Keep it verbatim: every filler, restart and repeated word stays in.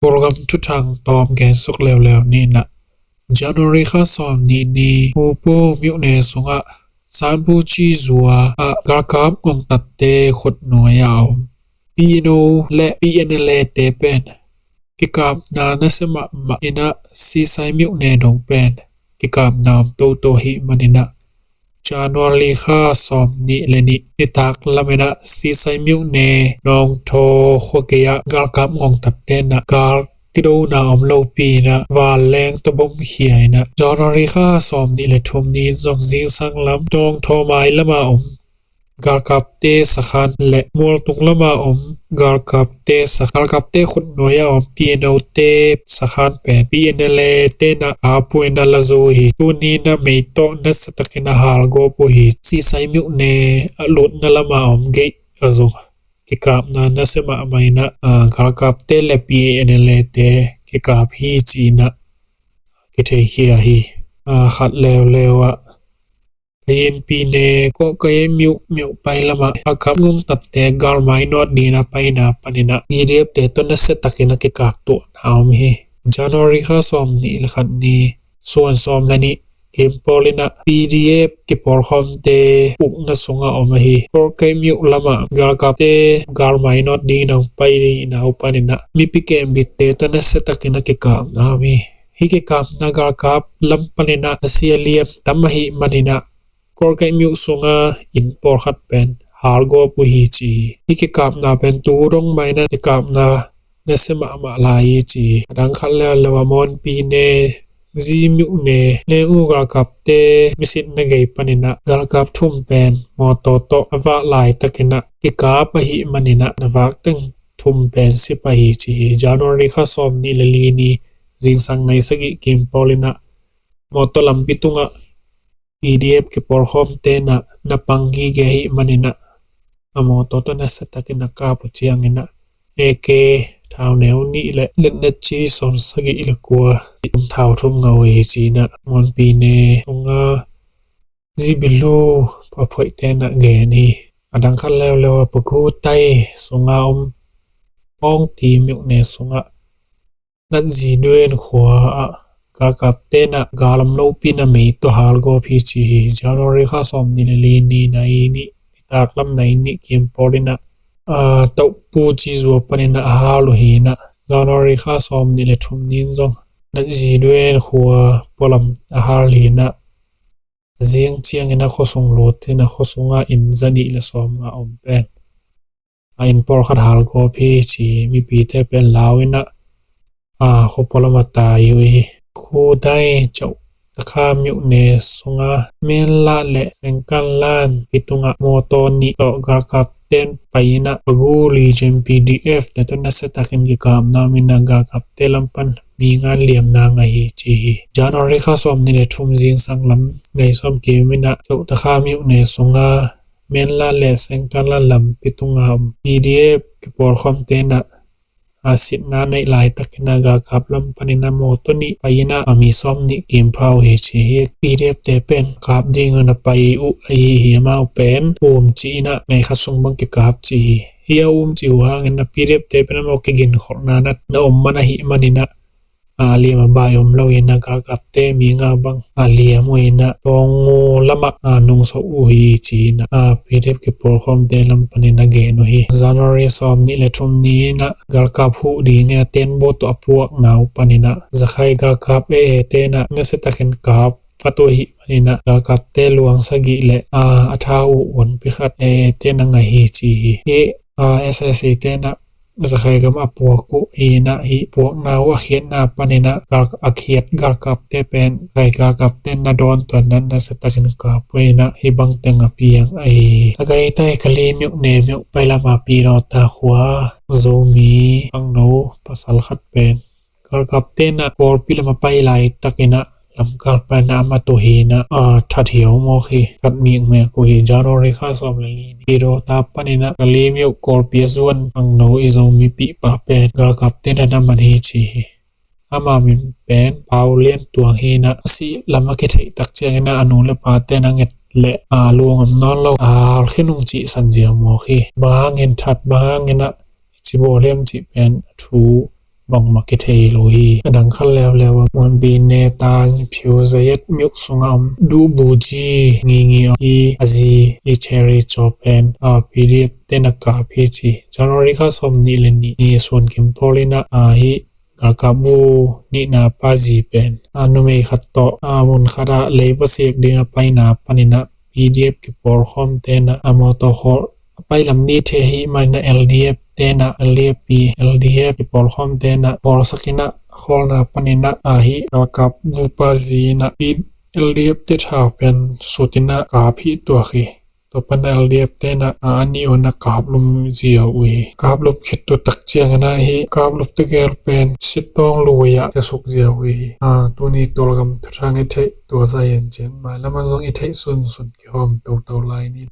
Kawlgam thuthang tawm gensuk leuleu ni in ah, January kha sawm nih ni Hupu myone sungah Sanpu Ci Zua ah galkap ngongtatte khutnuai a om P N O le P N L A te pen kikapna nasia mahmah in ah, Sisai myone dong pen kikapna om toto ahih manin ah, January kha sawm nih le nih nitak lam in ah Sisai myone Nawngthaw khua gei ah galkap ngongtatte in ah gal kidona om lopi in ah vanleng tawh bomkhia in ah, January kha sawm nih le thum ni in zong zingsang lam Nawngthaw mai lam a om galkapte sakhan le Mualtung lam a om galkapte sa-, galkapte khutnuai a om P N O te sakhan pen P N L A te in ah apu in ah la zo hi. Tuni in ah mei tawh nasia takin a halgawp uh hi. Sisai myone a lutna lam a om gei ah zong kikapna nasia mahmah in ah, aa, galkapte le P N L A te kikap hi ci in ah kitheikhia hi. Aa, khat leuleu ah Kayin pyine Kawhkayi myone pai lam ah galkap ngongtatte galmai nawt ding in ah paina panin ah P D F te tawh nasia takin a kikap tuahna om hi. January kha sawm nih le khat ni suan sawm le nih kim pawl in ah P D F kipawlkhawmte ukna sungah om ahi. Kawhkayi myone lam ah galkapte galmai nawt ding in ah hong paina uh panin ah mipi kembitte tawh nasia takin a kikapna om hi. Hih kikapna galkap lam panin ah a sia liam tam ahih manin ah Kawhkayi myone sunga inn pawlkhat pen halgawp uh hi ci hi. Hih kikapna pen tu dong mah in ah kikapna nasia mahmah lai hi ci hi. A dang khat leuleu ah Mon pyine Zi myone Leng U galkapte misitna gei panin ah galkap thum pen mawtaw tawh a vak laitakin ah kikap ahih manin ah na vak teng thum pen si pah hi ci hi. January kha sawm nih le li ni zingsang nai sagih kim pawl in ah mawtaw lampi tungah P D F kipawlkhawmte in ah na pang gige ahih manin ah a mawtaw tawh nasia takin a kap uh ciangin ah A K thau neu nih le letna ci sawm sagih le kua thau thum ngah uh hi ci in ah Mon pyine sunga Zi Bilu Paphoihte in ah gen hi. A dang khat leuleu ah Paku Tai sunga om Pawngti myone sungah Nat Zi Duen khua ah galkapte in ah gal om lopi in ah mei tawh halgawp hi ci hi. January kha sawm nih le li ni nai nih nitak lam nai nih kim pawl in ah, aa, Tauhpu Ci Zua panin ah a hal uh hi in ah January kha sawm nih le thum ni in zong Nat Zi Duen khua pualam a hal hi in ah a zing ciangin a khuasung lut in a khuasungah inn za nih le sawm nga om pen a inn pawlkhat halgawp hi ci mipite pen lau in ah, aa, khua pualam a tai uh hi. Khudai Cauh Takha myone sunga Menlah le Sengkanlan pi tungah mawtaw nih tawh galkapte in pai in ah Pagu Legion P D F te tawh nasia takin kikapna om in ah galkapte lam pan mi nga liamna ngah hi ci hi. January kha sawm nih le thum zingsang lam nai sawm kim in ah Cauh Takha myone sunga Menlah le Sengkanlan lampi tunga om P D F kipawlkhawmte in ah a sitna neih laitakin ah galkap lam panin ah mawtaw nih pai in ah a mi sawm nih kim pha uh hi ci hi. P D F te pen kap ding in ah pai uh ahi hi. Amau pen um ci in ah nai khat sung bang kikap ci hi. Hih a um ci uh hangin ah P D F te pen amau kiginkholhna na om man ahih manin ah a liam a bai om lo in ah galkapte mi nga bang a liam uh in ah Tawngngu lamah a nungsuak uh hi ci in ah P D F kipawlkhawmte lam panin a gen uh hi. January sawm nih le thum ni in ah galkap huh ding in ah tenbaw tawh a puakna uh panin ah Zakhai galkap A A te in ah nasia takin kap pha uh ahih manin ah galkapte luang sagih le a, a tha uh unpi khat A A te in a ngah hi ci hi. Hih a, S S A te in ah Zakhai gam a puak uh hi in ah hih puakna uh a khiatna panin ah gal-, a khiat galkapte pen Zakhai galkapte in a dawn tuan in ah nasia takin kap uh in ah hih bang teng a piang ahi hi. A gaitai Kali myone pai lam a Pidawta khua Zomi pangno pasal khat pen galkapte in ah Kawlpi lam a pai laitakin ah lamkal pan ah a mat uh hi in ah, a, that hiau mawk hi, that mikmek uh hi. January kha sawm le li ni Pidawta panin ah Kali myo Kawlpi a zuan pangno i Zomi pihpa pen galkapte in ah na man hi ci hi. Ama min pen Pau Lian Tuang hi in ah a sih lam a kitheih tak ciangin ah a nu le pate in a nget le a luang om nawn lo a halkhin uh cih san ziau mawk hi. Bang hangin that, bang hangin ah ci bawl hiam cih pen a thu bangmah kithei lo hi. A dang khat leuleu ah Muanpi Netang Phyu Zayat Myuk sungah om Duh Bu Ji Ngingi om hi, a zi hi Cherry Chaw pen a P D F te'n a kap hi ci. January kha sawm nih le nih ni Suan Kim Pawl in a hi galkap bu nihna pa zi pen a numei khat tawh a mun khat ah lei pasiak ding a paina panin a P D F kipawlkhawm te'n a mawtaw khawl a pai lam ni thei hi manin a L D F te'n a L D F pi L D F kipawlkhawm te'n a bawlsak in a khawlna panin a hi galkap bu pa zi in a P L D F te thau pen sut in a kap hi tuak hi. Tua pan a L D F te'n a a nih un a kaplum ziau uh hi. Kaplum khit tu tak ciangin a hi kaplum tegel pen sittawng lui ah kiasuk ziau uh hi. A, tuni Kawlgam thuthang i theih tua zah hi in cin, mailam ah zong i theih sunsun kihawm toto lai ni.